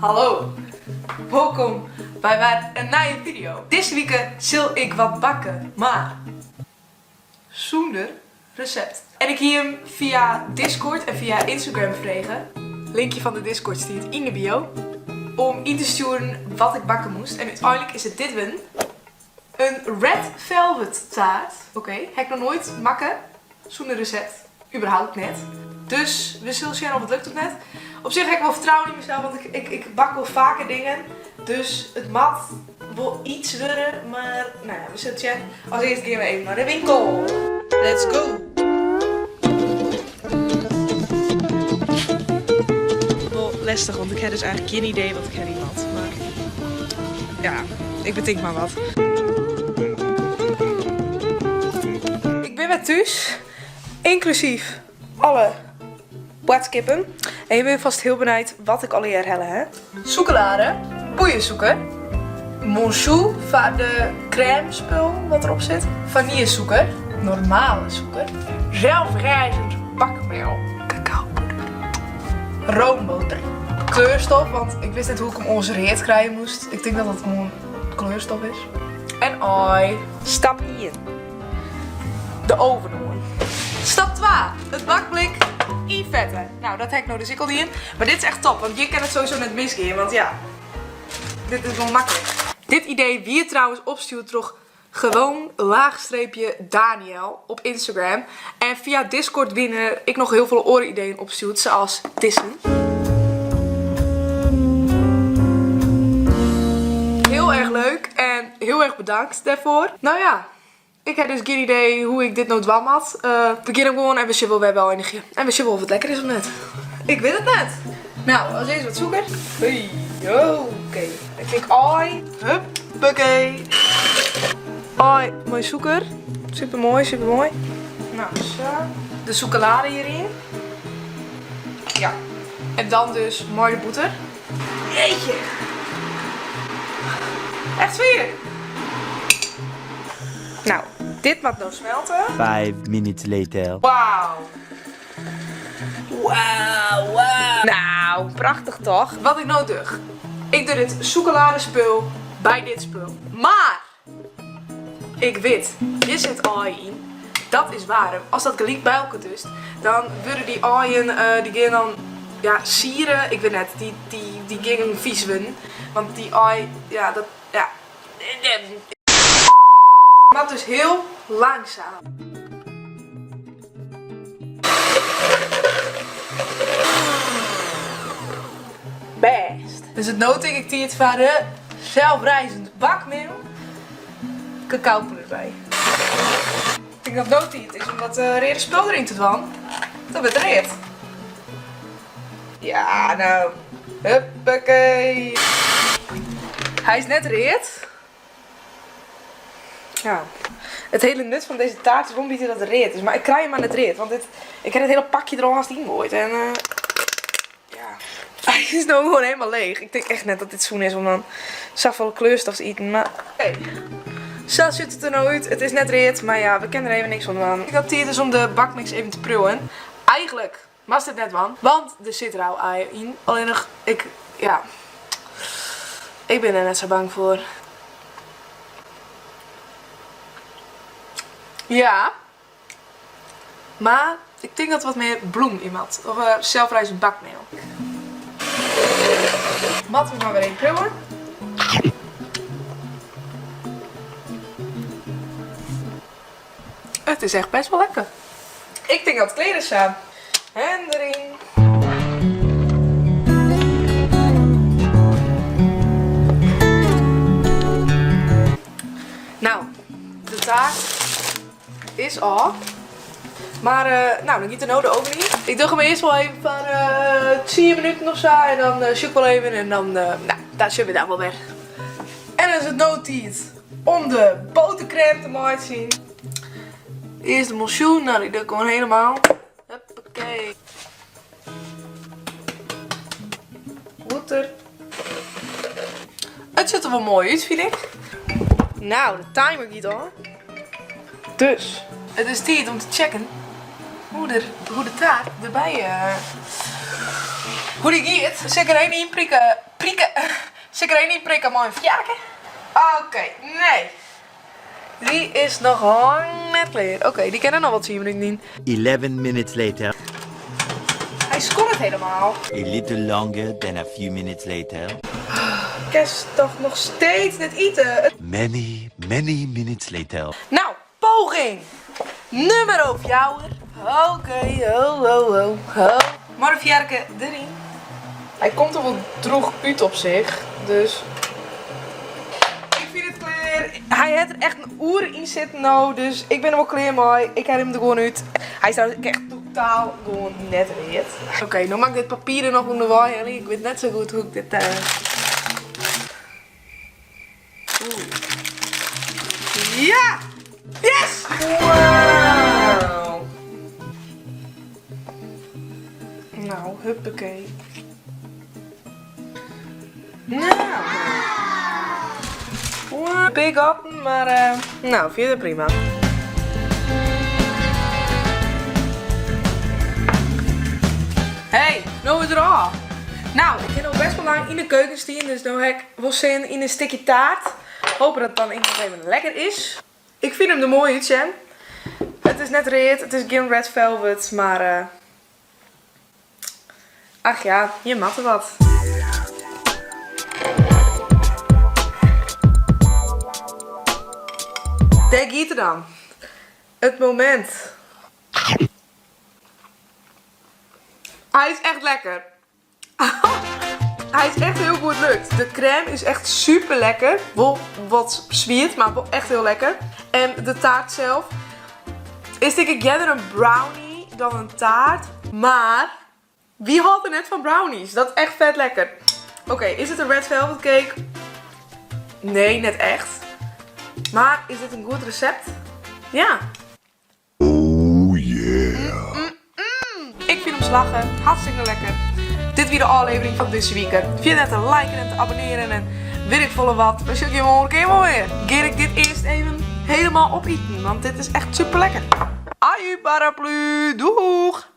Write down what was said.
Hallo, wolkom by wer in nije video. Dizze wike sil ik wat bakke, mar sûnder resept. En ik hie him fia Discord en fia Instagram frege, linkje fan de Discord stiet yn de bio, om yn te stjoeren wat ik bakke moast. En úteinlik is it dit wurden. In red velvet taart. Oké, ha ik noch noait makke sûnder resept. Überhaupt net. Dus we sille sjen of it lukt of net. Op sich ha ik wol fertrouwen yn mysels, want ik, ik bak wol faker dingen. Dus it moat wol iets wurde, mar no ja, we sille it sjen. As earst gean we even nei de winkel. Let's go! Wol lestich, want ik ha dus eigentlik gjin idee wat ik helje moat. Mar ja, ik betink mar wat. Ik bin wer thús, ynklusyf alle boadskippen. En je binne fêst hiel benijd wat ik allegear helle ha. Sûkelade, poeiersûker, monchou foar de krêm spul wat derop sit, fanyljesûker, normale sûker, zelfrijzend bakmeel, kakaopoeder, roomboter, kleurstof, want ik wist net hoe't ik him oars read krije moast. Ik tink dat dat gewoan kleurstof is. En aai. Stap ien. De oven oan. Stap 2, it bakblik ynfette. Nou, dat ha ik no dus ek al dien. Mar dit is echt top, want hjir kin it sowieso net misgean, want ja, dit is gewoan maklik. Dit idee wie trouwens opstjoerd troch gewoon laagstreepje Daniel op Instagram. En fia Discord wiene ek noch hiel folle oare ideeën opstjoerd, sa as dizze. Hiel erch leuk en hiel erch bedankt dêrfoar. Nou ja, ik ha dus gjin idee hoe't ik dit no dwaan moat. We gean gewoan en we sjogge wol wêr't we einigje. En we sjogge wol oft it lekker is of net. Ik wit it net. Nou, as earst wat sûker. Hey, oké. Ik tink aai. Huppakee. Aai mei sûker. Super moai, super moai. Nou, sa. De sûkelade hjiryn. Ja. En dan dus mei de bûter. Jeetje. Echt swier. Nou, dit moat no smelte. 5 minutes later. Wauw. Wauw, wauw. Nou, prachtich toch? Wat ik no doch. Ik doch dit sûkeladespul by dit spul. Mar! Ik wit, hjir sit aai yn. Dat is waarm. Ast dat gelyk by elkoar dochst, dan wurde dy aaien, dy gean dan, ja, siere, ik wit net, dy gean fys wurden. Want dy aai, ja, dat, ja. Moat dus hiel langsaam. Bêst. Dus it no tink ik tiid foar de zelfrijzend bakmeel. Kakaopoeder derby. Ik tink dat it no tiid is om dat reade spul deryn te dwaan. Dan wurdt it read. Ja, no. Huppakee. Hy is net read. Ja. It hiele nut fan dizze taart is wol in bytsje dat it read is, mar ik krij him mar net read, want dit, ik ha it hiele pakje der al hast yn goaid en ja. Hy is no gewoan helemaal leech. Ik tink echt net dat dit sûn is om dan safolle kleurstof te iten, mar oké. Sa sjocht it der no út. It is net read, mar ja, we kinne der even niks oan dwaan. Ik tink dat it tiid is om de bakmix even te priuwen. Eigentlik moatst dit net dwaan, want der sit rau aai yn. Allinnich, ik, ja, ik bin der net sa bang foar. Ja, mar ik tink dat der wat mear bloem yn moat. Of zelfrijzend bakmeel. Moatte we mar wer even priuwe. It is echt best wol lekker. Ik tink dat it klear is sa. En deryn. Nou, de taart is ôf. Mar nou, dan giet er no de oven yn. Ik doch him earst wol even foar 10 minuten of sa en dan sjoch ik wol even en dan, nou, dan sjogge we dan wol wer. En dan is it no tiid om de boterkrêm te meitsjen. Earst de monchou, nou dy doch ik gewoan helemaal. Huppakee. Bûter. It sjocht der wol moai út, fyn ik. Nou, de timer giet ôf. Dus, it is tiid om te checken hoe de, hoe de taart derby. Hoe dy giet, sil ik der even yn prikke, prikke, sil ik der even yn prikke mei in fjarke? Oké, nee. Dy is noch lang net klear. Oké, dy kin der noch wol tsien minuten yn. 11 minutes later. Hy skorret helemaal. A little longer than a few minutes later. Kinst toch noch steeds net ite? Many, many minutes later. Nou, poging nummer fjouwer. Oké, ho, ho, ho, ho. Mei de fjarke deryn. Hy komt der wol droech út op sich, dus ik fyn it klear. Hy hat der echt in oere yn sitten no, dus ik bin der wol klear mei. Ik helje him der gewoan út. Hy is trouwens ek echt totaal gewoan net read. Oké, no moat ik dit papier der noch ûnderwei helje. Ik wit net sa goed hoe't ik dit. Oeh. Ja! Yes! Wow! Nou, huppakee. Nou. Big gatten, mar uh, nou, fierder prima. Hey, no is er ôf. Nou, ik ha no best wol lang yn de keuken stien, dus no ha ik wol sin yn in stikje taart. Hope dat it dan ek noch even lekker is. Ik fyn him der moai útsjen. It is net read, it is gjin red velvet, mar uh, ach ja, je moatte wat. Dêr giet er dan. It momint. Hy is echt lekker. Hy is echt hiel goed lukt. De krêm is echt super lekker. Wol wat swiet, mar wol echt hiel lekker. En de taart sels is tink ik earder in brownie dan in taart. Mar wie hâldt der net fan brownies? Dat is echt fet lekker. Oké, is it in red velvet cake? Nee, net echt. Mar is dit in goed resept? Ja. Oh yeah. Ik fyn him slagge. Hartstikke lekker. Dit wie de ôflevering fan dizze wike. Ferjit net te liken en te abonnearjen en wit ik folle wat. We sjogge je morgen kear wol wer. Gean ik dit earst even helemaal opiten, want dit is echt super lekker. Aju paraplu, doeg!